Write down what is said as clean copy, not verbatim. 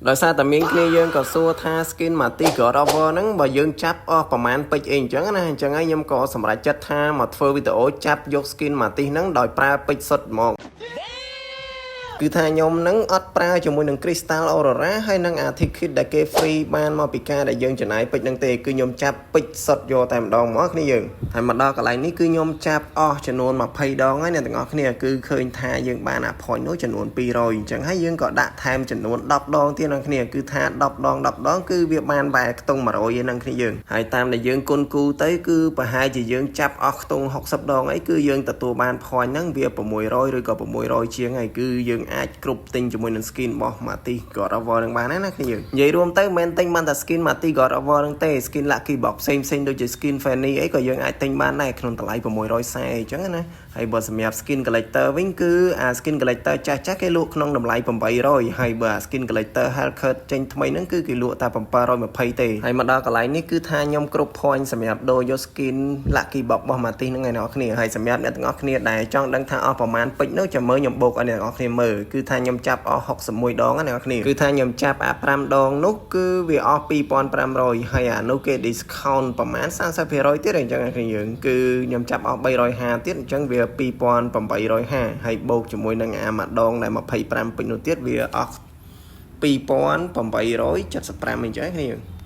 ដោយសារតែមានគ្នាយើងក៏សួរថា skin Martis God of War ហ្នឹងបើយើងចាប់អស់ប្រហែលពេជ្រអីអញ្ចឹងណាអញ្ចឹងហើយខ្ញុំក៏សម្រេចចិត្តថាមកធ្វើវីដេអូចាប់យក skin Martis ហ្នឹងដោយប្រើពេជ្រសុទ្ធហ្មង គឺថាខ្ញុំនឹងអត់ប្រើជាមួយនឹង Crystal Aurora ហើយនឹងអា ticket ដែលគេ free បានមកពីការដែលយើងចំណាយពេជ្រហ្នឹងទេគឺខ្ញុំចាប់ពេជ្រសុទ្ធយកតែម្ដងមកគ្នាយើងហើយមកដល់កន្លែងនេះគឺខ្ញុំចាប់អស់ចំនួន20ដងហើយអ្នកទាំងអស់គ្នាគឺឃើញថាយើងបានអា point នោះចំនួន200អញ្ចឹងហើយយើងក៏ដាក់ថែមចំនួន10ដងទៀតអ្នកគ្នាគឺថា10ដង10ដងគឺវាបានបែរខ្ទង់100ឯហ្នឹងគ្នាយើងហើយតាមដែលយើងគុណគូទៅគឺប្រហែលជាយើងចាប់អស់ខ្ទង់60ដងអីគឺយើងទទួលបាន point ហ្នឹងវា600ឬក៏600ជាងហើយគឺយើងអាចគ្រប់ទិញជាមួយនឹង skin របស់ Martis God of War នឹងបានណាគ្នាយើងនិយាយរួមទៅមិនមែនទិញបានតែ skin Martis God of War ហ្នឹងទេ skin Lucky Box ផ្សេងផ្សេងដូចជា skin Fanny អីក៏យើងអាចទិញបានដែរក្នុងតម្លៃ640អញ្ចឹងណាហើយបើសម្រាប់ skin collector វិញគឺអា skin collector ចាស់ចាស់គេលក់ក្នុងតម្លៃ800ហើយបើអា skin collector Hellcat ចេញថ្មីហ្នឹងគឺគេលក់តែ720ទេហើយមកដល់កន្លែងនេះគឺថាខ្ញុំគ្រប់ point សម្រាប់ដូរយក skin Lucky Box របស់ Martis ហ្នឹងឯអ្នកគ្នាហើយសម្រាប់អ្នកទាំងអស់គ្នាដែលចង់ដឹងថាអស់ប្រមាណពេជ្រនោះចាំមើលខ្ញុំបូកឲ្យអ្នកទាំងអស់គ្នាមើលគឺថាខ្ញុំចាប់អស់61ដងណាអ្នកគ្នាគឺថាខ្ញុំចាប់អា5ដងនោះគឺវាអស់2500ហើយអានោះគេ discount ប្រមាណ30%ទៀតអញ្ចឹងអ្នកគ្នាយើងគឺខ្ញុំចាប់អស់350ទៀតអញ្ចឹងវា2850ហើយបូកជាមួយនឹងអាមួយដងដែល25ពេជ្រនោះទៀតវាអស់2875អញ្ចឹងគ្នាយើង។